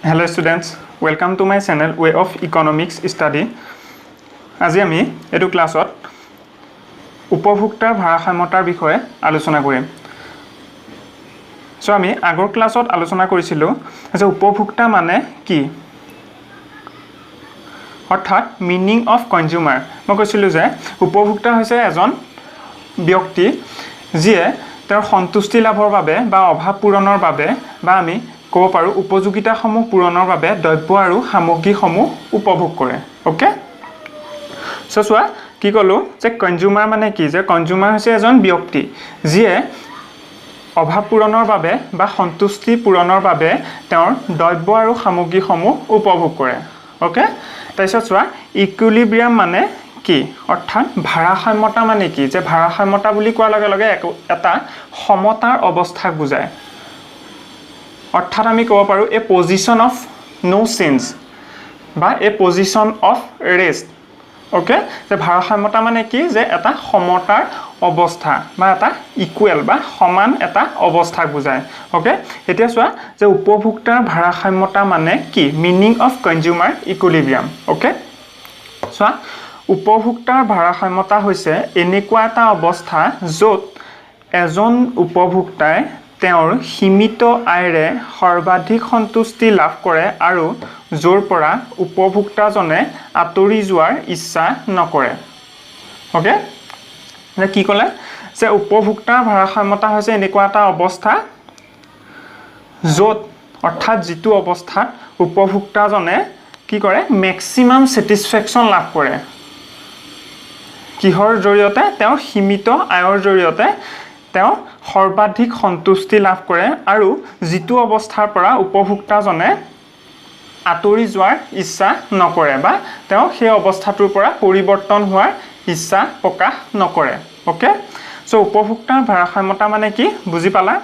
Hello students, welcome to my channel Way of Economics Study. আজি আমি এইটো ক্লাছত উপভোক্তাৰ ভাৰসাম্যতাৰ বিষয়ে আলোচনা কৰিম। চ' আমি আগৰ ক্লাছত আলোচনা কৰিছিলোঁ যে উপভোক্তা মানে কি, অৰ্থাৎ মিনিং অফ কনজিউমাৰ। মই কৈছিলোঁ যে উপভোক্তা হৈছে এজন ব্যক্তি যিয়ে তেওঁৰ সন্তুষ্টি লাভৰ বাবে বা অভাৱ পূৰণৰ বাবে বা আমি ক'ব পাৰোঁ উপযোগিতাসমূহ পূৰণৰ বাবে দ্ৰব্য আৰু সামগ্ৰীসমূহ উপভোগ কৰে। অ'কে, চ' চোৱা, কি ক'লোঁ যে কনজিউমাৰ মানে কি? যে কনজিউমাৰ হৈছে এজন ব্যক্তি যিয়ে অভাৱ পূৰণৰ বাবে বা সন্তুষ্টি পূৰণৰ বাবে তেওঁৰ দ্ৰব্য আৰু সামগ্ৰীসমূহ উপভোগ কৰে। অ'কে, তাৰপিছত চোৱা, ইকুইলিব্ৰিয়াম মানে কি, অৰ্থাৎ ভাৰসাম্যতা মানে কি? যে ভাৰসাম্যতা বুলি কোৱাৰ লগে লগে এটা সমতাৰ অৱস্থাক বুজায়। অৰ্থাৎ আমি ক'ব পাৰোঁ a position of no change বা a position of rest. Okay, যে ভাৰসাম্যতা মানে কি? যে এটা সমতাৰ অৱস্থা বা এটা ইকুৱেল বা সমান এটা অৱস্থাক বুজায়। অ'কে, এতিয়া চোৱা যে উপভোক্তাৰ ভাৰসাম্যতা মানে কি, meaning of consumer equilibrium. Okay, চোৱা, উপভোক্তাৰ ভাৰসাম্যতা হৈছে এনেকুৱা এটা অৱস্থা য'ত এজন উপভোক্তাই তেওঁৰ সীমিত আয়েৰে সৰ্বাধিক সন্তুষ্টি লাভ কৰে আৰু য'ৰ পৰা উপভোক্তাজনে আঁতৰি যোৱাৰ ইচ্ছা নকৰে। অ'কে, কি ক'লে যে উপভোক্তাৰ ভাৰসাম্যতা হৈছে এনেকুৱা এটা অৱস্থা য'ত, অৰ্থাৎ যিটো অৱস্থাত উপভোক্তাজনে কি কৰে? মেক্সিমাম ছেটিছফেকশ্যন লাভ কৰে। কিহৰ জৰিয়তে? তেওঁৰ সীমিত আয়ৰ জৰিয়তে তেওঁ সৰ্বাধিক সন্তুষ্টি লাভ কৰে আৰু যিটো অৱস্থাৰ পৰা উপভোক্তাজনে আঁতৰি যোৱাৰ ইচ্ছা নকৰে বা তেওঁ সেই অৱস্থাটোৰ পৰা পৰিৱৰ্তন হোৱাৰ ইচ্ছা প্ৰকাশ নকৰে। অ'কে, চ' উপভোক্তাৰ ভাৰসাম্যতা মানে কি বুজি পালা।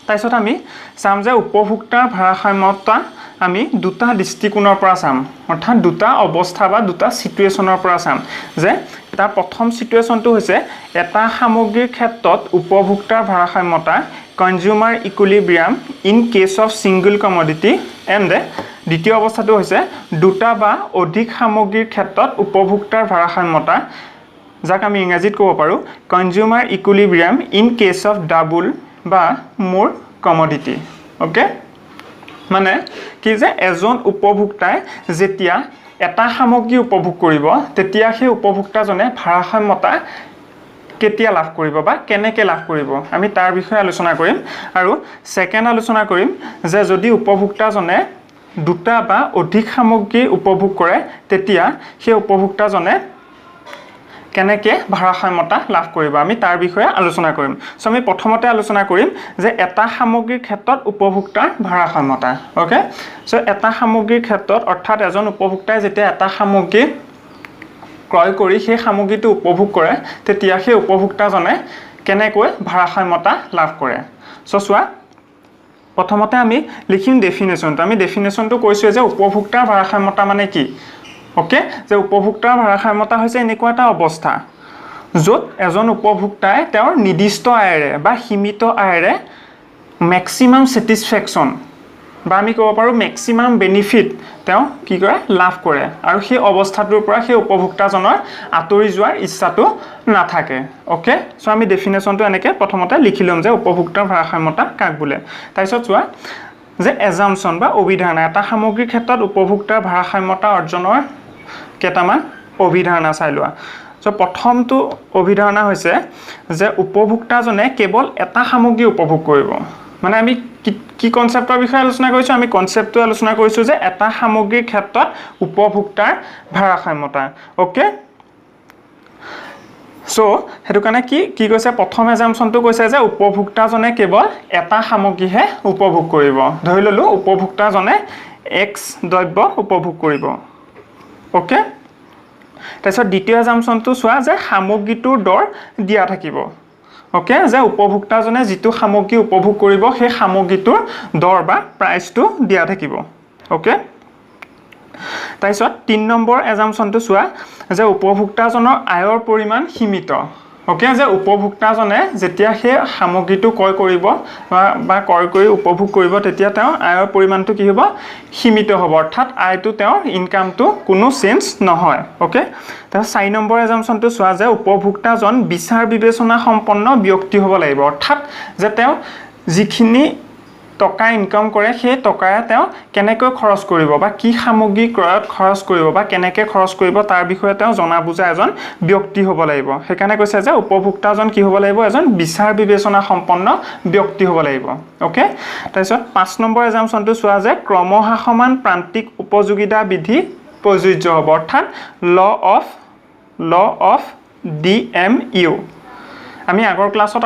তাৰপিছত আমি চাম যে উপভোক্তাৰ ভাৰসাম্যতা আমি দুটা দৃষ্টিকোণৰ পৰা চাম, অৰ্থাৎ দুটা অৱস্থা বা দুটা চিটুৱেশ্যনৰ পৰা চাম। যে তাৰ প্ৰথম চিটুৱেশ্যনটো হৈছে এটা সামগ্ৰীৰ ক্ষেত্ৰত উপভোক্তাৰ ভাৰসাম্যতা, consumer equilibrium in case of single commodity, and দ্বিতীয় অৱস্থাটো হৈছে দুটা বা অধিক সামগ্ৰীৰ ক্ষেত্ৰত উপভোক্তাৰ ভাৰসাম্যতা, যাক আমি ইংৰাজীত ক'ব পাৰোঁ consumer equilibrium in case of double বা মোৰ কমডিটি। অ'কে, মানে কি যে এজন উপভোক্তাই যেতিয়া এটা সামগ্ৰী উপভোগ কৰিব, তেতিয়া সেই উপভোক্তাজনে ভাৰসাম্যতা কেতিয়া লাভ কৰিব বা কেনেকৈ লাভ কৰিব, আমি তাৰ বিষয়ে আলোচনা কৰিম। আৰু ছেকেণ্ড আলোচনা কৰিম যে যদি উপভোক্তাজনে দুটা বা অধিক সামগ্ৰী উপভোগ কৰে, তেতিয়া সেই উপভোক্তাজনে কেনেকৈ ভাৰসাম্যতা লাভ কৰিব, আমি তাৰ বিষয়ে আলোচনা কৰিম। চ' আমি প্ৰথমতে আলোচনা কৰিম যে এটা সামগ্ৰীৰ ক্ষেত্ৰত উপভোক্তাৰ ভাৰসাম্যতা। অ'কে, চ' এটা সামগ্ৰীৰ ক্ষেত্ৰত, অৰ্থাৎ এজন উপভোক্তাই যেতিয়া এটা সামগ্ৰী ক্ৰয় কৰি সেই সামগ্ৰীটো উপভোগ কৰে, তেতিয়া সেই উপভোক্তাজনে কেনেকৈ ভাৰসাম্যতা লাভ কৰে। চ' চোৱা, প্ৰথমতে আমি লিখিম ডেফিনেশ্যনটো। আমি ডেফিনেশ্যনটো কৈছোঁৱে যে উপভোক্তাৰ ভাৰসাম্যতা মানে কি। অ'কে, যে উপভোক্তাৰ ভাৰসাম্যতা হৈছে এনেকুৱা এটা অৱস্থা য'ত এজন উপভোক্তাই তেওঁৰ নিৰ্দিষ্ট আয়েৰে বা সীমিত আয়েৰে মেক্সিমাম ছেটিছফেকশ্যন বা আমি ক'ব পাৰোঁ মেক্সিমাম বেনিফিট তেওঁ কি কৰে? লাভ কৰে আৰু সেই অৱস্থাটোৰ পৰা সেই উপভোক্তাজনৰ আঁতৰি যোৱাৰ ইচ্ছাটো নাথাকে। অ'কে, চ' আমি ডেফিনেশ্যনটো এনেকৈ প্ৰথমতে লিখি ল'ম যে উপভোক্তাৰ ভাৰসাম্যতা কাক বোলে। তাৰপিছত চোৱা যে এজামশ্যন বা অভিধাৰণা, এটা সামগ্ৰীৰ ক্ষেত্ৰত উপভোক্তাৰ ভাৰসাম্যতা অৰ্জনৰ কেইটামান অভিধাৰণা চাই লোৱা। চ' প্ৰথমটো অভিধাৰণা হৈছে যে উপভোক্তাজনে কেৱল এটা সামগ্ৰী উপভোগ কৰিব। মানে আমি কি কি কনচেপ্টৰ বিষয়ে আলোচনা কৰিছোঁ? আমি কনচেপ্টটো আলোচনা কৰিছোঁ যে এটা সামগ্ৰীৰ ক্ষেত্ৰত উপভোক্তাৰ ভাৰসাম্যতা। অ'কে, চ' সেইটো কাৰণে কি কি কৈছে? প্ৰথম এজামশ্যনটো কৈছে যে উপভোক্তাজনে কেৱল এটা সামগ্ৰীহে উপভোগ কৰিব। ধৰি ল'লোঁ উপভোক্তাজনে এক্স দ্ৰব্য উপভোগ কৰিব। অ'কে, তাৰপিছত দ্বিতীয় এজামশ্যনটো চোৱা যে সামগ্ৰীটোৰ দৰ দিয়া থাকিব। অ'কে, যে উপভোক্তাজনে যিটো সামগ্ৰী উপভোগ কৰিব, সেই সামগ্ৰীটোৰ দৰ বা প্ৰাইচটো দিয়া থাকিব। অ'কে, তাৰপিছত 3 নম্বৰ এজামশ্যনটো চোৱা যে উপভোক্তাজনৰ আয়ৰ পৰিমাণ সীমিত। অ'কে, যে উপভোক্তাজনে যেতিয়া সেই সামগ্ৰীটো ক্ৰয় কৰিব বা ক্ৰয় কৰি উপভোগ কৰিব তেতিয়া তেওঁৰ আয়ৰ পৰিমাণটো কি হ'ব, সীমিত হ'ব, অৰ্থাৎ আয়টো তেওঁৰ ইনকামটো কোনো চেঞ্জ নহয়। অ'কে, তাৰপিছত 4 নম্বৰ এজাম্পশ্যনটো চোৱা যে উপভোক্তাজন বিচাৰ বিবেচনা সম্পন্ন ব্যক্তি হ'ব লাগিব, অৰ্থাৎ যে তেওঁ যিখিনি টকা ইনকাম কৰে সেই টকাৰে তেওঁ কেনেকৈ খৰচ কৰিব বা কি সামগ্ৰী ক্ৰয়ত খৰচ কৰিব বা কেনেকৈ খৰচ কৰিব তাৰ বিষয়ে তেওঁ জনা বুজা এজন ব্যক্তি হ'ব লাগিব। সেইকাৰণে কৈছে যে উপভোক্তাজন কি হ'ব লাগিব, এজন বিচাৰ বিবেচনা সম্পন্ন ব্যক্তি হ'ব লাগিব। অ'কে, তাৰপিছত 5 নম্বৰ এজাম্পশ্যনটো চোৱা যে ক্ৰমহ্ৰাসমান প্ৰান্তিক উপযোগিতা বিধি প্ৰযোজ্য হ'ব, অৰ্থাৎ law of DMU। আমি আগৰ ক্লাছত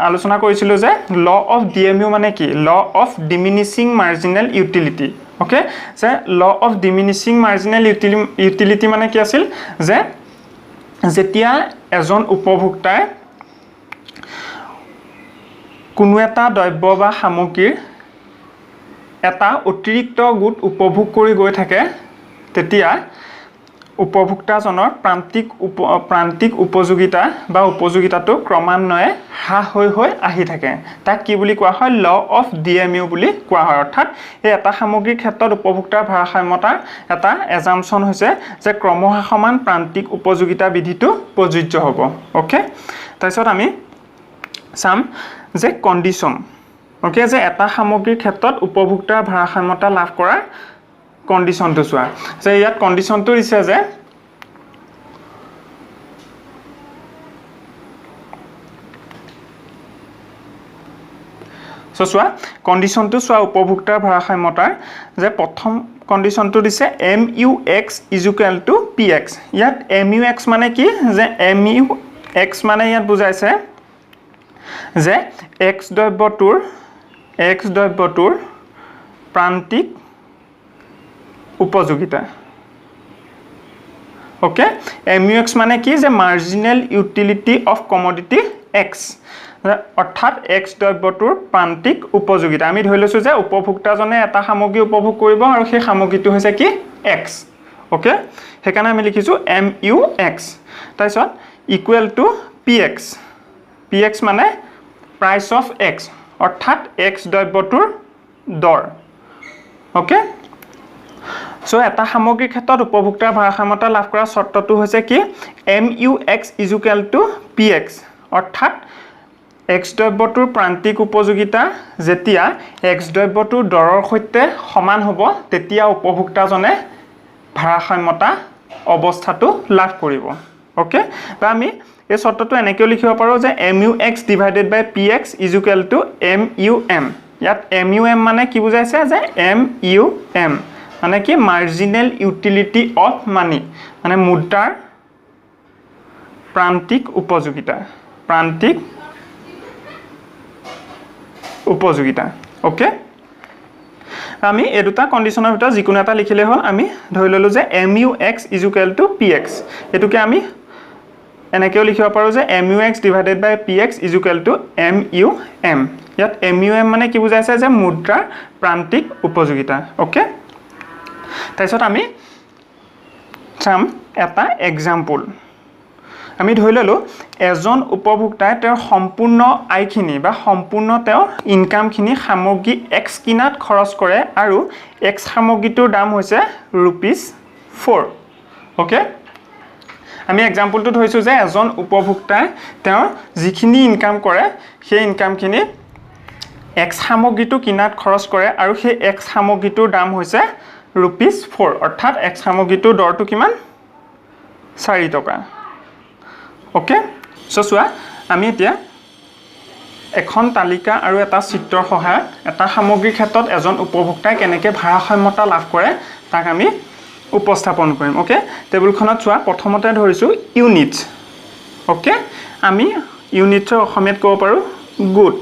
আলোচনা কৰিছিলোঁ যে ল অফ DMU মানে কি, law of diminishing marginal utility. Okay, যে law of diminishing marginal utility মানে কি আছিল, যে যেতিয়া এজন উপভোক্তাই কোনো এটা দ্ৰব্য বা সামগ্ৰীৰ এটা অতিৰিক্ত গোট উপভোগ কৰি গৈ থাকে তেতিয়া উপভোক্তাজনৰ প্ৰান্তিক উপযোগিতা বা উপযোগিতাটো ক্ৰমান্বয়ে হ্ৰাস হৈ হৈ আহি থাকে, তাক কি বুলি কোৱা হয়, ল অফ DMU বুলি কোৱা হয়। অৰ্থাৎ এই এটা সামগ্ৰীৰ ক্ষেত্ৰত উপভোক্তাৰ ভাৰসাম্যতাৰ এটা এজাম্পশ্যন হৈছে যে ক্ৰমহ্ৰাসমান প্ৰান্তিক উপযোগিতা বিধিটো প্ৰযোজ্য হ'ব। অ'কে, তাৰপিছত আমি চাম যে কণ্ডিশ্যন। অ'কে, যে এটা সামগ্ৰীৰ ক্ষেত্ৰত উপভোক্তাৰ ভাৰসাম্যতা লাভ কৰাৰ কণ্ডিশ্যনটো চোৱা, যে ইয়াত কণ্ডিশ্যনটো দিছে যে চোৱা কণ্ডিশ্যনটো চোৱা উপভোক্তাৰ ভাৰসাম্যতাৰ, যে প্ৰথম কণ্ডিশ্যনটো দিছে MUX equal to PX। ইয়াত MUX মানে কি, যে MUX মানে ইয়াত বুজাইছে যে এক্স দ্ৰব্যটোৰ প্ৰান্তিক উপযোগিতা। অ'কে, MUX মানে কি, যে marginal utility of commodity X, অৰ্থাৎ এক্স দ্ৰব্যটোৰ প্ৰান্তিক উপযোগিতা। আমি ধৰি লৈছোঁ যে উপভোক্তাজনে এটা সামগ্ৰী উপভোগ কৰিব আৰু সেই সামগ্ৰীটো হৈছে কি, এক্স। অ'কে, সেইকাৰণে আমি লিখিছোঁ MUX। তাৰপিছত ইকুৱেল টু PX, PX মানে প্ৰাইচ অফ এক্স, অৰ্থাৎ এক্স দ্ৰব্যটোৰ দৰ। অ'কে, চ' এটা সামগ্ৰীৰ ক্ষেত্ৰত উপভোক্তাৰ ভাৰসাম্যতা লাভ কৰা চৰ্তটো হৈছে কি, MUX equal to PX, অৰ্থাৎ এক্স দ্ৰব্যটোৰ প্ৰান্তিক উপযোগিতা যেতিয়া এক্স দ্ৰব্যটোৰ দৰৰ সৈতে সমান হ'ব তেতিয়া উপভোক্তাজনে ভাৰসাম্যতা অৱস্থাটো লাভ কৰিব। অ'কে, বা আমি এই চৰ্তটো এনেকৈও লিখিব পাৰোঁ যে MUX divided by PX equal to MUM। ইয়াত MUM মানে কি বুজাইছে, যে MUM মানে কি, মাৰ্জিনেল ইউটিলিটি অফ মানি, মানে মুদ্ৰাৰ প্ৰান্তিক উপযোগিতা, প্ৰান্তিক উপযোগিতা। অ'কে, আমি এই দুটা কণ্ডিশ্যনৰ ভিতৰত যিকোনো এটা লিখিলেই হ'ল। আমি ধৰি ল'লোঁ যে MUX equal to PX, এইটোকে আমি এনেকৈও লিখিব পাৰোঁ যে MUX divided by PX equal to MUM। ইয়াত MUM মানে কি বুজাইছে, যে মুদ্ৰাৰ প্ৰান্তিক উপযোগিতা। অ'কে, তাৰপিছত আমি চাম এটা এক্সাম্পল। আমি ধৰি ল'লোঁ এজন উপভোক্তাই তেওঁৰ সম্পূৰ্ণ আয়খিনি বা সম্পূৰ্ণ তেওঁৰ ইনকামখিনি সামগ্ৰী এক্স কিনাত খৰচ কৰে আৰু এক্স সামগ্ৰীটোৰ দাম হৈছে ₹4। অ'কে, আমি এক্সাম্পলটো ধৰিছোঁ যে এজন উপভোক্তাই তেওঁৰ যিখিনি ইনকাম কৰে সেই ইনকামখিনি এক্স সামগ্ৰীটো কিনাত খৰচ কৰে আৰু সেই এক্স সামগ্ৰীটোৰ দাম হৈছে ₹4, অৰ্থাৎ এক্স সামগ্ৰীটোৰ দৰটো কিমান, 4 টকা। অ'কে, চ' চোৱা আমি এতিয়া এখন তালিকা আৰু এটা চিত্ৰৰ সহায়ত এটা সামগ্ৰীৰ ক্ষেত্ৰত এজন উপভোক্তাই কেনেকৈ ভাৰসাম্যতা লাভ কৰে তাক আমি উপস্থাপন কৰিম। অ'কে, টেবুলখনত চোৱা প্ৰথমতে ধৰিছোঁ ইউনিটছ। অ'কে, আমি ইউনিটছৰ অসমীয়াত ক'ব পাৰোঁ গোট,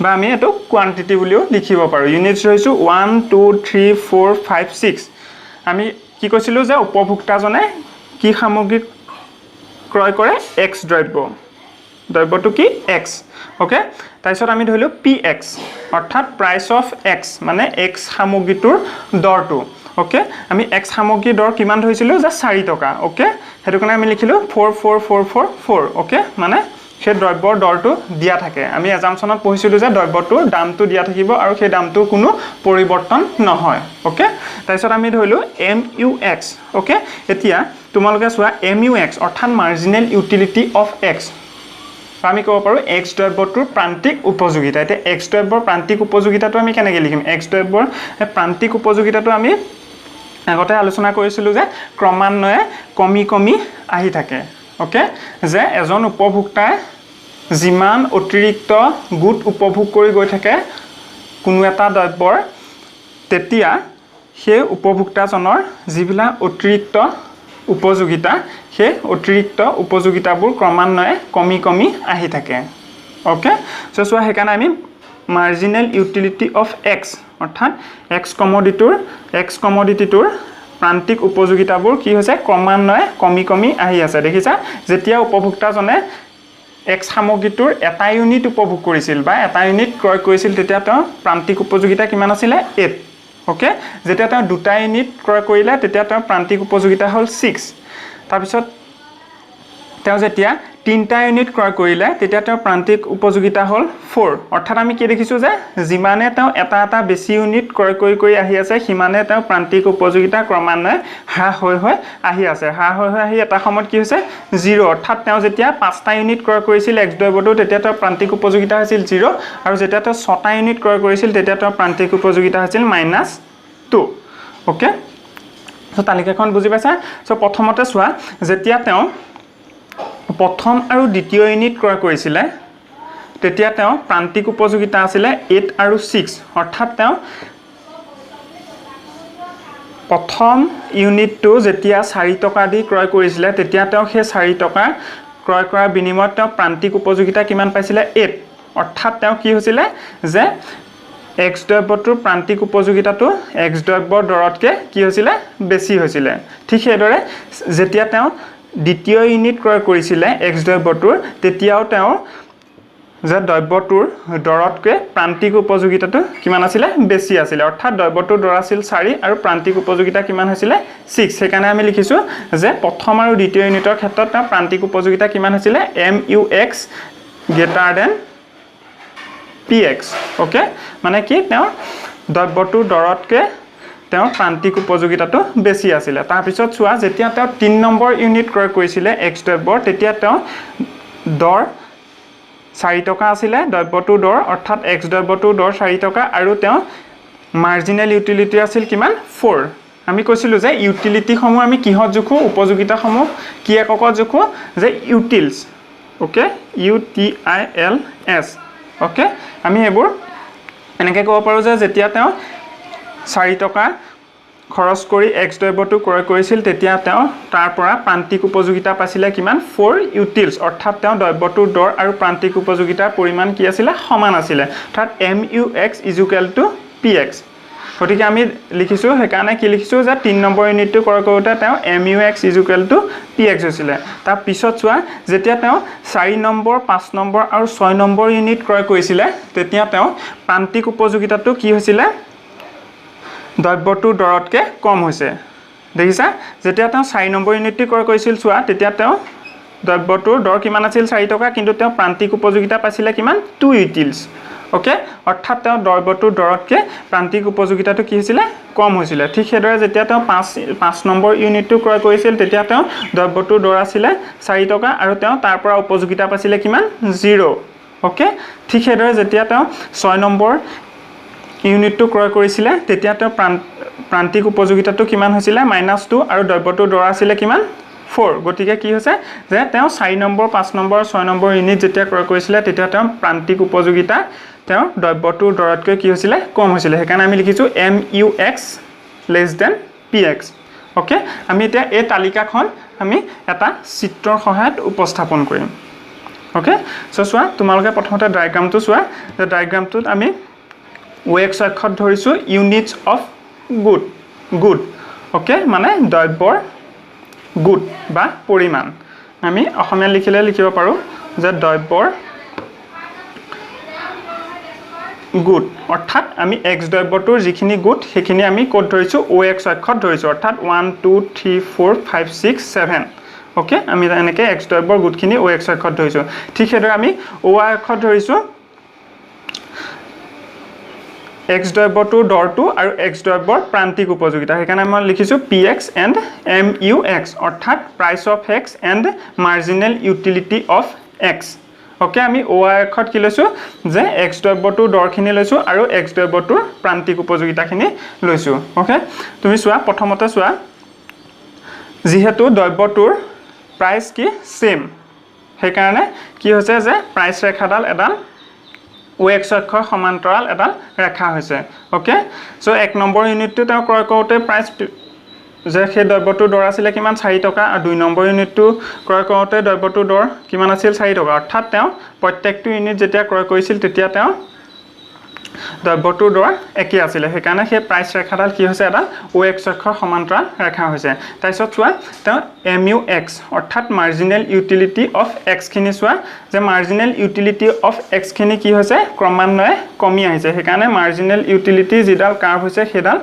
বা আমি এইটো কোৱান্টিটি বুলিও লিখিব পাৰোঁ। ইউনিটছ ধৰিছোঁ 1 2 3 4 5 6। আমি কি কৈছিলোঁ যে উপভোক্তাজনে কি সামগ্ৰী ক্ৰয় কৰে, এক্স দ্ৰব্য, দ্ৰব্যটো কি, এক্স। অ'কে, তাৰপিছত আমি ধৰিলোঁ PX, অৰ্থাৎ প্ৰাইচ অফ এক্স, মানে এক্স সামগ্ৰীটোৰ দৰটো। অ'কে, আমি এক্স সামগ্ৰীৰ দৰ কিমান ধৰিছিলোঁ যে 4 টকা। অ'কে, সেইটো কাৰণে আমি লিখিলোঁ 4 4 4 4 4। অ'কে, মানে সেই দ্ৰব্যৰ দৰটো দিয়া থাকে। আমি এজামশ্যনত পঢ়িছিলোঁ যে দ্ৰব্যটোৰ দামটো দিয়া থাকিব আৰু সেই দামটোৰ কোনো পৰিৱৰ্তন নহয়। অ'কে, তাৰপিছত আমি ধৰিলোঁ এম ইউ এক্স। অ'কে, এতিয়া তোমালোকে চোৱা, এম ইউ এক্স অৰ্থাৎ মাৰ্জিনেল ইউটিলিটি অফ এক্স, বা আমি ক'ব পাৰোঁ এক্স দ্ৰব্যটোৰ প্ৰান্তিক উপযোগিতা। এতিয়া এক্স দ্ৰব্যৰ প্ৰান্তিক উপযোগিতাটো আমি কেনেকৈ লিখিম? এক্স দ্ৰব্যৰ প্ৰান্তিক উপযোগিতাটো আমি আগতে আলোচনা কৰিছিলোঁ যে ক্ৰমান্বয়ে কমি কমি আহি থাকে। অ'কে, যে এজন উপভোক্তাই যিমান অতিৰিক্ত গোট উপভোগ কৰি গৈ থাকে কোনো এটা দ্ৰব্যৰ, তেতিয়া সেই উপভোক্তাজনৰ যিবিলাক অতিৰিক্ত উপযোগিতা, সেই অতিৰিক্ত উপযোগিতাবোৰ ক্ৰমান্বয়ে কমি কমি আহি থাকে। অ'কে, চ' চোৱা, সেইকাৰণে আমি মাৰ্জিনেল ইউটিলিটি অফ এক্স অৰ্থাৎ এক্স কমডিটিটোৰ প্ৰান্তিক উপযোগিতাবোৰ কি হৈছে? ক্ৰমান্বয়ে কমি কমি আহি আছে। দেখিছা, যেতিয়া উপভোক্তাজনে এক্স সামগ্ৰীটোৰ এটা ইউনিট উপভোগ কৰিছিল বা এটা ইউনিট ক্ৰয় কৰিছিল, তেতিয়া তেওঁৰ প্ৰান্তিক উপযোগিতা কিমান আছিলে? 8। অ'কে, যেতিয়া তেওঁ দুটা ইউনিট ক্ৰয় কৰিলে, তেতিয়া তেওঁৰ প্ৰান্তিক উপযোগিতা হ'ল 6। তাৰপিছত তেওঁ যেতিয়া তিনিটা ইউনিট ক্ৰয় কৰিলে, তেতিয়া তেওঁৰ প্ৰান্তিক উপযোগিতা হ'ল 4। অৰ্থাৎ আমি কি দেখিছোঁ যে যিমানে তেওঁ এটা এটা বেছি ইউনিট ক্ৰয় কৰি কৰি আহি আছে, সিমানে তেওঁ প্ৰান্তিক উপযোগিতা ক্ৰমান্বয়ে হ্ৰাস হৈ হৈ আহি আছে। হ্ৰাস হৈ হৈ আহি এটা সময়ত কি হৈছে? জিৰ'। অৰ্থাৎ তেওঁ যেতিয়া পাঁচটা ইউনিট ক্ৰয় কৰিছিল এক্স দ্ৰব্যটো, তেতিয়া তেওঁৰ প্ৰান্তিক উপযোগিতা হৈছিল জিৰ' আৰু যেতিয়া তেওঁ ছটা ইউনিট ক্ৰয় কৰিছিল, তেতিয়া তেওঁৰ প্ৰান্তিক উপযোগিতা হৈছিল -2। অ'কে, চ' তালিকাখন বুজি পাইছা? চ' প্ৰথমতে চোৱা, যেতিয়া তেওঁ প্ৰথম আৰু দ্বিতীয় ইউনিট ক্ৰয় কৰিছিলে, তেতিয়া তেওঁ প্ৰান্তিক উপযোগিতা আছিলে 8 আৰু 6। অৰ্থাৎ তেওঁ প্ৰথম ইউনিটটো যেতিয়া 4 টকা দি ক্ৰয় কৰিছিলে, তেতিয়া তেওঁ সেই 4 টকা ক্ৰয় কৰাৰ বিনিময়ত তেওঁ প্ৰান্তিক উপযোগিতা কিমান পাইছিলে? 8। অৰ্থাৎ তেওঁ কি হৈছিলে যে এক্স দ্ৰব্যটোৰ প্ৰান্তিক উপযোগিতাটো এক্স দ্ৰব্যৰ দৰতকৈ কি হৈছিলে? বেছি হৈছিলে। ঠিক সেইদৰে যেতিয়া তেওঁ দ্বিতীয় ইউনিট ক্ৰয় কৰিছিলে এক্স দ্ৰব্যটোৰ, তেতিয়াও তেওঁ যে দ্ৰব্যটোৰ দৰতকৈ প্ৰান্তিক উপযোগিতাটো কিমান আছিলে? বেছি আছিলে। অৰ্থাৎ দ্ৰব্যটোৰ দৰ আছিল 4 আৰু প্ৰান্তিক উপযোগিতা কিমান হৈছিলে? 6। সেইকাৰণে আমি লিখিছোঁ যে প্ৰথম আৰু দ্বিতীয় ইউনিটৰ ক্ষেত্ৰত তেওঁৰ প্ৰান্তিক উপযোগিতা কিমান হৈছিলে? M U X greater than P X। Okay, মানে কি, তেওঁৰ দ্ৰব্যটোৰ দৰতকৈ তেওঁৰ প্ৰান্তিক উপযোগিতাটো বেছি আছিলে। তাৰপিছত চোৱা, যেতিয়া তেওঁ 3 নম্বৰ ইউনিট ক্ৰয় কৰিছিলে এক্স দ্ৰব্যৰ, তেতিয়া তেওঁ দৰ 4 টকা আছিলে দ্ৰব্যটোৰ দৰ, অৰ্থাৎ এক্স দ্ৰব্যটোৰ দৰ 4 টকা আৰু তেওঁ মাৰ্জিনেল ইউটিলিটি আছিল কিমান? 4। আমি কৈছিলোঁ যে ইউটিলিটিসমূহ আমি কিহত জোখোঁ? উপযোগিতাসমূহ কি এককত জোখোঁ যে utils। Okay, U T I L S। Okay, আমি এইবোৰ এনেকৈ ক'ব পাৰোঁ যে যেতিয়া তেওঁ 4 টকা খৰচ কৰি এক্স দ্ৰব্যটো ক্ৰয় কৰিছিল, তেতিয়া তেওঁ তাৰ পৰা প্ৰান্তিক উপযোগিতা পাইছিলে কিমান? 4 ইউটিলছ। অৰ্থাৎ তেওঁ দ্ৰব্যটোৰ দৰ আৰু প্ৰান্তিক উপযোগিতাৰ পৰিমাণ কি আছিলে? সমান আছিলে। অৰ্থাৎ M U X is equal to P X। গতিকে আমি লিখিছোঁ, সেইকাৰণে কি লিখিছোঁ যে 3 নম্বৰ ইউনিটটো ক্ৰয় কৰোঁতে তেওঁ M U X is equal to P X হৈছিলে। তাৰপিছত চোৱা, যেতিয়া তেওঁ 4 নম্বৰ, 5 নম্বৰ আৰু 6 নম্বৰ ইউনিট ক্ৰয় কৰিছিলে, তেতিয়া তেওঁ প্ৰান্তিক উপযোগিতাটো কি হৈছিলে? দ্ৰব্যটোৰ দৰতকৈ কম হৈছে। দেখিছা, যেতিয়া তেওঁ 4 নম্বৰ ইউনিটটো ক্ৰয় কৰিছিল, চোৱা, তেতিয়া তেওঁ দ্ৰব্যটোৰ দৰ কিমান আছিল? 4 টকা। কিন্তু তেওঁ প্ৰান্তিক উপযোগিতা পাইছিলে কিমান? 2 ইউটিলছ। অ'কে, অৰ্থাৎ তেওঁ দ্ৰব্যটোৰ দৰতকৈ প্ৰান্তিক উপযোগিতাটো কি হৈছিলে? কম হৈছিলে। ঠিক সেইদৰে যেতিয়া তেওঁ 5 নম্বৰ ইউনিটটো ক্ৰয় কৰিছিল, তেতিয়া তেওঁ দ্ৰব্যটোৰ দৰ আছিলে 4 টকা আৰু তেওঁ তাৰ পৰা উপযোগিতা পাইছিলে কিমান? জিৰ'। অ'কে, ঠিক সেইদৰে যেতিয়া তেওঁ 6 নম্বৰ ইউনিটটো ক্ৰয় কৰিছিলে, তেতিয়া তেওঁ প্ৰান্তিক উপযোগিতাটো কিমান হৈছিলে? -2 আৰু দ্ৰব্যটোৰ দৰ আছিলে কিমান? 4। গতিকে কি হৈছে যে তেওঁ 4 নম্বৰ, 5 নম্বৰ, 6 নম্বৰ ইউনিট যেতিয়া ক্ৰয় কৰিছিলে, তেতিয়া তেওঁ প্ৰান্তিক উপযোগিতা তেওঁৰ দ্ৰব্যটোৰ দৰতকৈ কি হৈছিলে? কম হৈছিলে। সেইকাৰণে আমি লিখিছোঁ M U X less than P X। Okay, আমি এতিয়া এই তালিকাখন আমি এটা চিত্ৰৰ সহায়ত উপস্থাপন কৰিম। অ'কে, চ' চোৱা, তোমালোকে প্ৰথমতে ডায়েগ্ৰামটো চোৱা যে ডায়েগ্ৰামটোত আমি এক্স অক্ষত ধৰিছোঁ units of good। Okay, মানে দ্ৰব্যৰ গোট বা পৰিমাণ। আমি অসমীয়াত লিখিলে লিখিব পাৰোঁ যে দ্ৰব্যৰ গোট, অৰ্থাৎ আমি এক্স দ্ৰব্যটোৰ যিখিনি গোট সেইখিনি আমি ক'ত ধৰিছোঁ? অ' এক্স অক্ষত ধৰিছোঁ, অৰ্থাৎ 1, 2, 3, 4, 5, 6, 7। Okay, আমি এনেকৈ এক্স দ্ৰব্যৰ গোটখিনি অ' এক্স অক্ষত ধৰিছোঁ। ঠিক সেইদৰে আমি অ' ৱাই অক্ষত ধৰিছোঁ এক্স দ্ৰব্যটোৰ দৰটো আৰু এক্স দ্ৰব্যৰ প্ৰান্তিক উপযোগিতা। সেইকাৰণে মই লিখিছোঁ P X and M U X, অৰ্থাৎ price of X and marginal utility of X। Okay, আমি অ' ৱাই অক্ষত কি লৈছোঁ যে এক্স দ্ৰব্যটোৰ দৰখিনি লৈছোঁ আৰু এক্স দ্ৰব্যটোৰ প্ৰান্তিক উপযোগিতাখিনি লৈছোঁ। অ'কে, তুমি চোৱা, প্ৰথমতে চোৱা, যিহেতু দ্ৰব্যটোৰ প্ৰাইচ কি ছেইম, সেইকাৰণে কি হৈছে যে প্ৰাইচ ৰেখাডাল এডাল অ' এক্স অক্ষৰ সমান্তৰাল এডাল ৰেখা হৈছে। অ'কে, চ' 1 নম্বৰ ইউনিটটো তেওঁ ক্ৰয় কৰোঁতে প্ৰাইচ যে সেই দ্ৰব্যটোৰ দৰ আছিলে কিমান? 4 টকা। আৰু 2 নম্বৰ ইউনিটটো ক্ৰয় কৰোঁতে দ্ৰব্যটোৰ দৰ কিমান আছিল? 4 টকা। অৰ্থাৎ তেওঁ প্ৰত্যেকটো ইউনিট যেতিয়া ক্ৰয় কৰিছিল, তেতিয়া তেওঁ দ্ৰব্যটোৰ দৰ একেই আছিলে। সেইকাৰণে সেই প্ৰাইচ ৰেখাডাল কি হৈছে? এডাল অ' এক্স অক্ষৰ সমান্তৰাল ৰেখা হৈছে। তাৰপিছত চোৱা, তেওঁ এম ইউ এক্স, অৰ্থাৎ মাৰ্জিনেল ইউটিলিটি অফ এক্সখিনি চোৱা যে মাৰ্জিনেল ইউটিলিটি অফ এক্সখিনি কি হৈছে? ক্ৰমান্বয়ে কমি আহিছে। সেইকাৰণে মাৰ্জিনেল ইউটিলিটি যিডাল কাৰ্ভ হৈছে, সেইডাল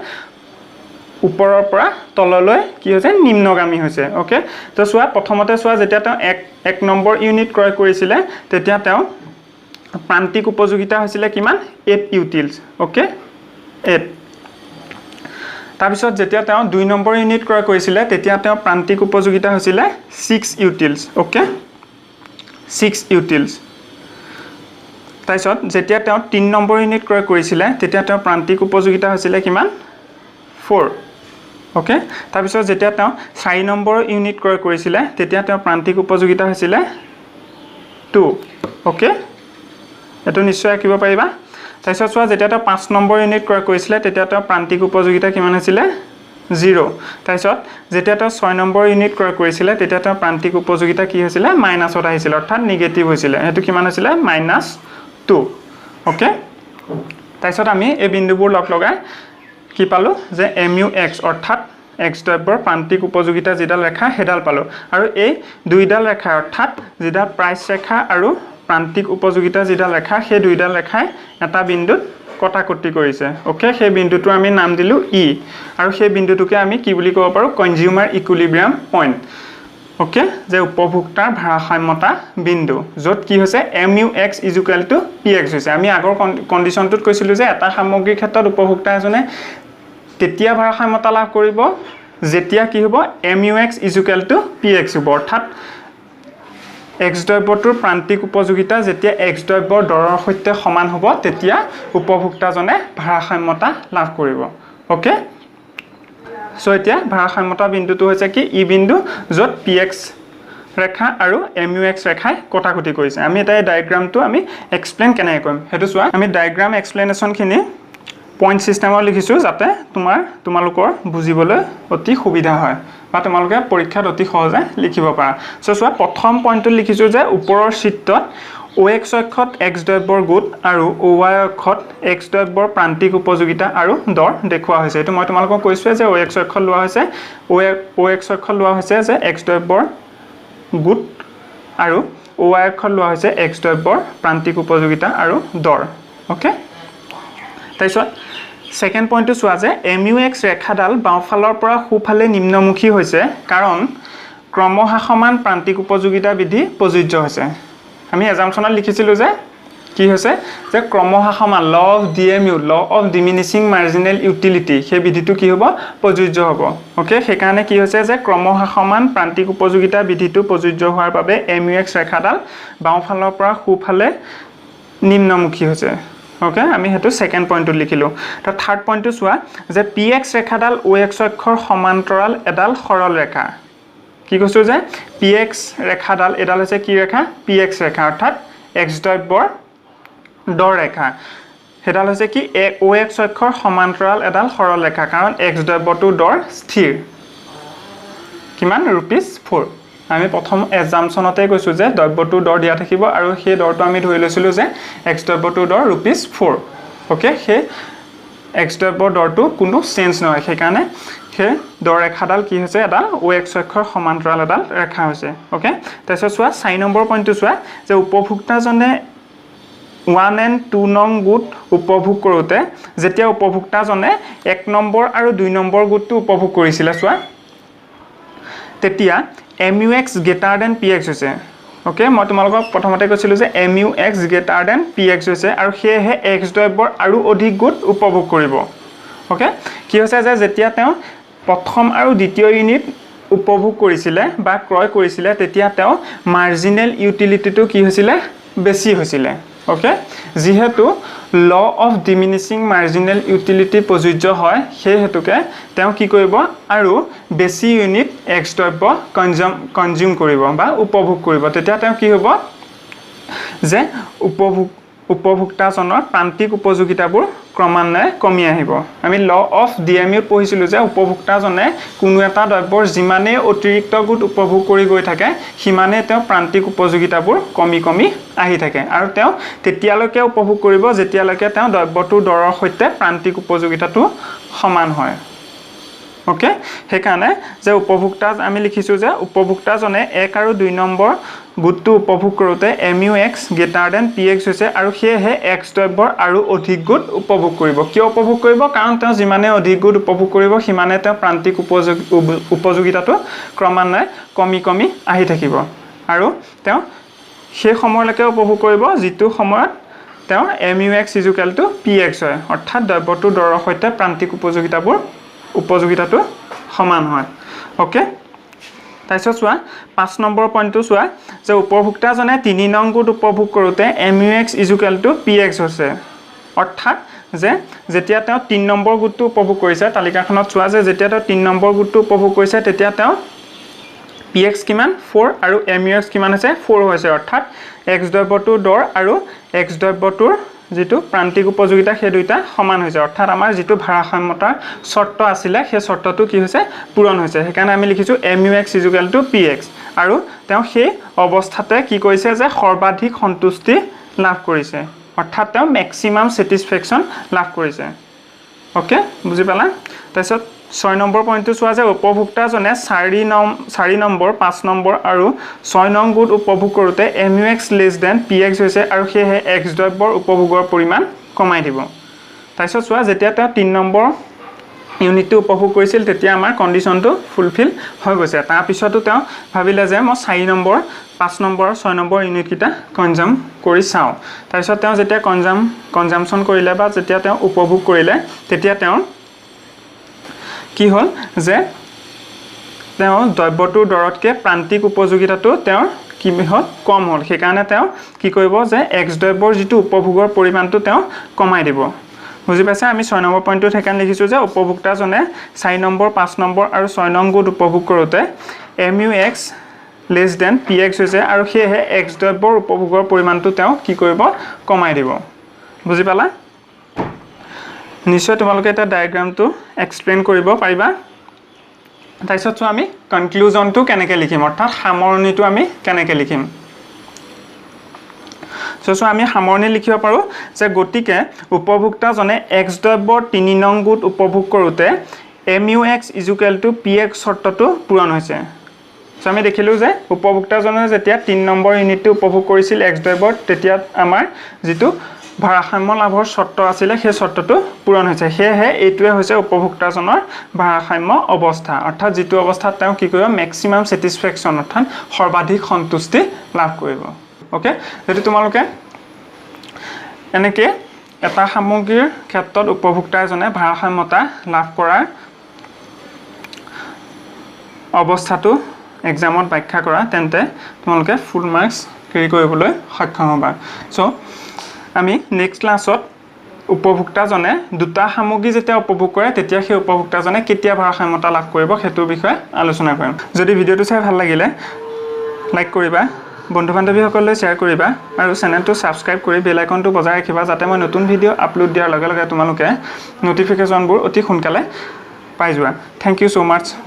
ওপৰৰ পৰা তললৈ কি হৈছে? নিম্নগামী হৈছে। অ'কে, তো চোৱা, প্ৰথমতে চোৱা, যেতিয়া তেওঁ 1 নম্বৰ ইউনিট ক্ৰয় কৰিছিলে, তেতিয়া তেওঁ প্ৰান্তিক উপযোগিতা হৈছিলে কিমান? 8 ইউটিলছ। অ'কে, 8। তাৰপিছত যেতিয়া তেওঁ 2 নম্বৰ ইউনিট ক্ৰয় কৰিছিলে, তেতিয়া তেওঁ প্ৰান্তিক উপযোগিতা হৈছিলে 6 ইউটিলছ। অ'কে, 6 ইউটিলছ। তাৰপিছত যেতিয়া তেওঁ 3 নম্বৰ ইউনিট ক্ৰয় কৰিছিলে, তেতিয়া তেওঁৰ প্ৰান্তিক উপযোগিতা হৈছিলে কিমান? 4। অ'কে, তাৰপিছত যেতিয়া তেওঁ 4 নম্বৰ ইউনিট ক্ৰয় কৰিছিলে, তেতিয়া তেওঁৰ প্ৰান্তিক উপযোগিতা হৈছিলে 2। অ'কে, এইটো নিশ্চয় আঁকিব পাৰিবা। তাৰপিছত চোৱা, যেতিয়া তেওঁ 5 নম্বৰ ইউনিট ক্ৰয় কৰিছিলে, তেতিয়া তেওঁৰ প্ৰান্তিক উপযোগিতা কিমান হৈছিলে? 0। তাৰপিছত যেতিয়া তেওঁ 6 নম্বৰ ইউনিট ক্ৰয় কৰিছিলে, তেতিয়া তেওঁৰ প্ৰান্তিক উপযোগিতা কি হৈছিলে? মাইনাছত আহিছিলে, অৰ্থাৎ নিগেটিভ হৈছিলে। সেইটো কিমান হৈছিলে? -2। অ'কে, তাৰপিছত আমি এই বিন্দুবোৰ লগ লগাই কি পালোঁ যে এম ইউ এক্স, অৰ্থাৎ এক্স দ্ৰব্যৰ প্ৰান্তিক উপযোগিতা যিডাল ৰেখা, সেইডাল পালোঁ। আৰু এই দুইডাল ৰেখা, অৰ্থাৎ যিডাল প্ৰাইচ ৰেখা আৰু প্ৰান্তিক উপযোগিতা যিডাল ৰেখা, সেই দুইডাল ৰেখাই এটা বিন্দুত কটাকটি কৰিছে। অ'কে, সেই বিন্দুটো আমি নাম দিলোঁ ই। আৰু সেই বিন্দুটোকে আমি কি বুলি ক'ব পাৰোঁ? Consumer ইকুইলিব্ৰিয়াম point. অ'কে, যে উপভোক্তাৰ ভাৰসাম্যতা বিন্দু, য'ত কি হৈছে? M U X is equal to P X হৈছে। আমি আগৰ কণ্ডিশ্যনটোত কৈছিলোঁ যে এটা সামগ্ৰীৰ ক্ষেত্ৰত উপভোক্তা এজনে তেতিয়া ভাৰসাম্যতা লাভ কৰিব যেতিয়া কি হ'ব? M U X is equal to P X হ'ব। অৰ্থাৎ এক্স দ্ৰব্যটোৰ প্ৰান্তিক উপযোগিতা যেতিয়া এক্স দ্ৰব্যৰ দৰৰ সৈতে সমান হ'ব, তেতিয়া উপভোক্তাজনে ভাৰসাম্যতা লাভ কৰিব। অ'কে, চ' এতিয়া ভাৰসাম্যতা বিন্দুটো হৈছে কি? ই বিন্দু, য'ত পি এক্স ৰেখা আৰু এম ইউ এক্স ৰেখাই কটাকটি কৰিছে। আমি এতিয়া এই ডায়েগ্ৰামটো আমি এক্সপ্লেইন কেনেকৈ কৰিম, সেইটো চোৱা। আমি ডায়েগ্ৰাম এক্সপ্লেনেশ্যনখিনি পইণ্ট ছিষ্টেমত লিখিছোঁ, যাতে তোমালোকৰ বুজিবলৈ অতি সুবিধা হয় বা তোমালোকে পৰীক্ষাত অতি সহজে লিখিব পাৰা। চ' চোৱা, প্ৰথম পইণ্টটোত লিখিছোঁ যে ওপৰৰ চিত্ৰত অ' এক্স অক্ষত এক্স দ্ৰব্যৰ গোট আৰু অ' ৱাই অক্ষত এক্স দ্ৰব্যৰ প্ৰান্তিক উপযোগিতা আৰু দৰ দেখুওৱা হৈছে। এইটো মই তোমালোকক কৈছোঁৱে যে অ' এক্স অক্ষত লোৱা হৈছে, অ' এক্স অক্ষত লোৱা হৈছে যে এক্স দ্ৰব্যৰ গোট আৰু অ' ৱাই অক্ষত লোৱা হৈছে এক্স দ্ৰব্যৰ প্ৰান্তিক উপযোগিতা আৰু দৰ। অ'কে, তাৰপিছত ছেকেণ্ড পইণ্টটো চোৱা যে এম ইউ এক্স ৰেখাডাল বাওঁফালৰ পৰা সোঁফালে নিম্নমুখী হৈছে, কাৰণ ক্ৰমহ্ৰাসমান প্ৰান্তিক উপযোগিতা বিধি প্ৰযোজ্য হৈছে। আমি এজামশ্যনত লিখিছিলোঁ যে কি হৈছে যে ক্ৰমহ্ৰাসমান law of D M U, law of diminishing marginal utility, সেই বিধিটো কি হ'ব? প্ৰযোজ্য হ'ব। অ'কে, সেইকাৰণে কি হৈছে যে ক্ৰমহ্ৰাসমান প্ৰান্তিক উপযোগিতা বিধিটো প্ৰযোজ্য হোৱাৰ বাবে এম ইউ এক্স ৰেখাডাল বাওঁফালৰ পৰা সোঁফালে নিম্নমুখী হৈছে। অ'কে, আমি সেইটো ছেকেণ্ড পইণ্টটোত লিখিলোঁ। তো থাৰ্ড পইণ্টটো চোৱা যে পি এক্স ৰেখাডাল অ' এক্স অক্ষৰ সমান্তৰাল এডাল সৰল ৰেখা। কি কৈছোঁ যে পি এক্স ৰেখাডাল, এইডাল হৈছে কি ৰেখা? পি এক্স ৰেখা, অৰ্থাৎ এক্স দ্ৰব্যৰ দৰ ৰেখা। সেইডাল হৈছে কি? অ' এক্স অক্ষৰ সমান্তৰাল এডাল সৰল ৰেখা, কাৰণ এক্স দ্ৰব্যটোৰ দৰ স্থিৰ। কিমান? ৰুপিজ 4। আমি প্ৰথম এজামশ্যনতে কৈছোঁ যে দ্ৰব্যটোৰ দৰ দিয়া থাকিব আৰু সেই দৰটো আমি ধৰি লৈছিলোঁ যে এক্স দ্ৰব্যটোৰ দৰ ৰুপিজ 4। অ'কে, সেই এক্স দ্ৰব্যৰ দৰটো কোনো চেঞ্জ নহয়, সেইকাৰণে সেই দৰ ৰেখাডাল কি হৈছে? এডাল অ' এক্স অক্ষৰ সমান্তৰাল এডাল ৰেখা হৈছে। অ'কে, তাৰপিছত চোৱা, 4 নম্বৰ পইণ্টটো চোৱা যে উপভোক্তাজনে ওৱান এণ্ড টু নং গোট উপভোগ কৰোঁতে, যেতিয়া উপভোক্তাজনে 1 নম্বৰ আৰু 2 নম্বৰ গোটটো উপভোগ কৰিছিলে, চোৱা, তেতিয়া M U X greater than P X হৈছে। অ'কে, মই তোমালোকক প্ৰথমতে কৈছিলোঁ যে M U X greater than P X হৈছে আৰু সেয়েহে এক্স দ্ৰব্যৰ আৰু অধিক গোট উপভোগ কৰিব। অ'কে, কি হৈছে যে যেতিয়া তেওঁ প্ৰথম আৰু দ্বিতীয় ইউনিট উপভোগ কৰিছিলে বা ক্ৰয় কৰিছিলে, তেতিয়া তেওঁ মাৰ্জিনেল ইউটিলিটিটো কি হৈছিলে? বেছি হৈছিলে। অ'কে, যিহেতু law of diminishing marginal utility প্ৰযোজ্য হয়, সেই হেতুকে তেওঁ কি কৰিব? আৰু বেছি ইউনিট এক্স দ্ৰব্য কনজিউম কৰিব বা উপভোগ কৰিব। তেতিয়া তেওঁ কি হ'ব যে উপভোক্তাজনৰ প্ৰান্তিক উপযোগিতাবোৰ ক্ৰমান্বয়ে কমি আহিব। আমি ল অফ ডি এম ইউত পঢ়িছিলোঁ যে উপভোক্তাজনে কোনো এটা দ্ৰব্যৰ যিমানেই অতিৰিক্ত গোট উপভোগ কৰি গৈ থাকে, সিমানেই তেওঁ প্ৰান্তিক উপযোগিতাবোৰ কমি কমি আহি থাকে আৰু তেওঁ তেতিয়ালৈকে উপভোগ কৰিব যেতিয়ালৈকে তেওঁ দ্ৰব্যটোৰ দৰৰ সৈতে প্ৰান্তিক উপযোগিতাটো সমান হয়। অ'কে, সেইকাৰণে যে উপভোক্তা, আমি লিখিছোঁ যে উপভোক্তাজনে 1 আৰু 2 নম্বৰ গোটটো উপভোগ কৰোঁতে M U X greater than P X হৈছে আৰু সেয়েহে এক্স দ্ৰব্যৰ আৰু অধিক গোট উপভোগ কৰিব। কিয় উপভোগ কৰিব? কাৰণ তেওঁ যিমানে অধিক গোট উপভোগ কৰিব, সিমানে তেওঁ প্ৰান্তিক উপযোগিতাটো ক্ৰমান্বয়ে কমি কমি আহি থাকিব আৰু তেওঁ সেই সময়লৈকে উপভোগ কৰিব যিটো সময়ত তেওঁ M U X is equal to P X হয়, অৰ্থাৎ দ্ৰব্যটোৰ দৰৰ সৈতে প্ৰান্তিক উপযোগিতাটো সমান হয়। অ'কে, তাৰপিছত চোৱা, 5 নম্বৰ পইণ্টটো চোৱা যে উপভোক্তাজনে 3 নং গোট উপভোগ কৰোঁতে M U X is equal to P X হৈছে। অৰ্থাৎ যে যেতিয়া তেওঁ 3 নম্বৰ গোটটো উপভোগ কৰিছে, তালিকাখনত চোৱা যে যেতিয়া তেওঁ 3 নম্বৰ গোটটো উপভোগ কৰিছে, তেতিয়া তেওঁ পি এক্স কিমান? ফ'ৰ। আৰু এম ইউ এক্স কিমান হৈছে? ফ'ৰ হৈছে। অৰ্থাৎ এক্স দ্ৰব্যটোৰ দৰ আৰু এক্স দ্ৰব্যটোৰ যিটো প্ৰান্তিক উপযোগিতা, সেই দুইটা সমান হৈছে। অৰ্থাৎ আমাৰ যিটো ভাৰসাম্যতাৰ চৰ্ত আছিলে, সেই চৰ্তটো কি হৈছে? পূৰণ হৈছে। সেইকাৰণে আমি লিখিছোঁ M U X is equal to P X। আৰু তেওঁ সেই অৱস্থাতে কি কৰিছে যে সৰ্বাধিক সন্তুষ্টি লাভ কৰিছে, অৰ্থাৎ তেওঁ মেক্সিমাম ছেটিছফেকশ্যন লাভ কৰিছে। অ'কে, বুজি পালা? তাৰপিছত 6 নম্বৰ পইণ্টটো চোৱা যে উপভোক্তাজনে 4 নম্বৰ, 5 নম্বৰ আৰু 6 নং গোট উপভোগ কৰোঁতে M U X less than P X হৈছে আৰু সেয়েহে এক্স দ্ৰব্যৰ উপভোগৰ পৰিমাণ কমাই দিব। তাৰপিছত চোৱা, যেতিয়া তেওঁ 3 নম্বৰ ইউনিটটো উপভোগ কৰিছিল, তেতিয়া আমাৰ কণ্ডিশ্যনটো ফুলফিল হৈ গৈছে। তাৰপিছতো তেওঁ ভাবিলে যে মই 4 নম্বৰ, 5 নম্বৰ, 6 নম্বৰ ইউনিটকেইটা কনজাম কৰি চাওঁ। তাৰপিছত তেওঁ যেতিয়া কনজামশ্যন কৰিলে বা যেতিয়া তেওঁ উপভোগ কৰিলে, তেতিয়া তেওঁৰ কি হ'ল যে তেওঁ দ্ৰব্যটোৰ দৰতকৈ প্ৰান্তিক উপযোগিতাটো তেওঁৰ কি হ'ল? কম হ'ল। সেইকাৰণে তেওঁ কি কৰিব যে এক্স দ্ৰব্যৰ যিটো উপভোগৰ পৰিমাণটো তেওঁ কমাই দিব। বুজি পাইছে? আমি 6 নম্বৰ পইণ্টটোত সেইকাৰণে লিখিছোঁ যে উপভোক্তাজনে 4 নম্বৰ, 5 নম্বৰ আৰু 6 নং গোট উপভোগ কৰোঁতে M U X less than P X হৈছে আৰু সেয়েহে এক্স দ্ৰব্যৰ উপভোগৰ পৰিমাণটো তেওঁ কি কৰিব? কমাই দিব। বুজি পালা নিশ্চয়। তোমালোকে এতিয়া ডায়েগ্ৰামটো এক্সপ্লেইন কৰিব পাৰিবা। তাৰপিছত চোৱা, আমি কনক্লুজনটো কেনেকৈ লিখিম, অৰ্থাৎ সামৰণিটো আমি কেনেকৈ লিখিম? চ' চোৱা, আমি সামৰণি লিখিব পাৰোঁ যে গতিকে উপভোক্তাজনে এক্স দ্ৰব্যৰ 3 নং গোট উপভোগ কৰোঁতে M U X is equal to P X চৰ্তটো পূৰণ হৈছে। চ' আমি দেখিলোঁ যে উপভোক্তাজনে যেতিয়া 3 নম্বৰ ইউনিটটো উপভোগ কৰিছিল এক্স দ্ৰব্যৰ, তেতিয়া আমাৰ যিটো ভাৰসাম্য লাভৰ চৰ্ত আছিলে, সেই চৰ্তটো পূৰণ হৈছে। সেয়েহে এইটোৱে হৈছে উপভোক্তাজনৰ ভাৰসাম্য অৱস্থা, অৰ্থাৎ যিটো অৱস্থাত তেওঁ কি কৰিব? মেক্সিমাম ছেটিছফেকশ্যন, অৰ্থাৎ সৰ্বাধিক সন্তুষ্টি লাভ কৰিব। অ'কে, যদি তোমালোকে এনেকৈ এটা সামগ্ৰীৰ ক্ষেত্ৰত উপভোক্তা এজনে ভাৰসাম্যতা লাভ কৰাৰ অৱস্থাটো এক্সামত ব্যাখ্যা কৰা, তেন্তে তোমালোকে ফুল মাৰ্কছ কেৰি কৰিবলৈ সক্ষম হ'বা। চ' আমি নেক্সট ক্লাছত উপভোক্তাজনে দুটা সামগ্ৰী যেতিয়া উপভোগ কৰে, তেতিয়া সেই উপভোক্তাজনে কেতিয়া ভাৰসাম্যতা লাভ কৰিব, সেইটোৰ বিষয়ে আলোচনা কৰিম। যদি ভিডিঅ'টো চাই ভাল লাগিলে, লাইক কৰিবা, বন্ধু বান্ধৱীসকললৈ শ্বেয়াৰ কৰিবা আৰু চেনেলটো ছাবস্ক্ৰাইব কৰি বেল আইকনটো বজাই ৰাখিবা, যাতে মই নতুন ভিডিঅ' আপলোড দিয়াৰ লগে লগে তোমালোকে ন'টিফিকেশ্যনবোৰ অতি সোনকালে পাই যোৱা। Thank you so much.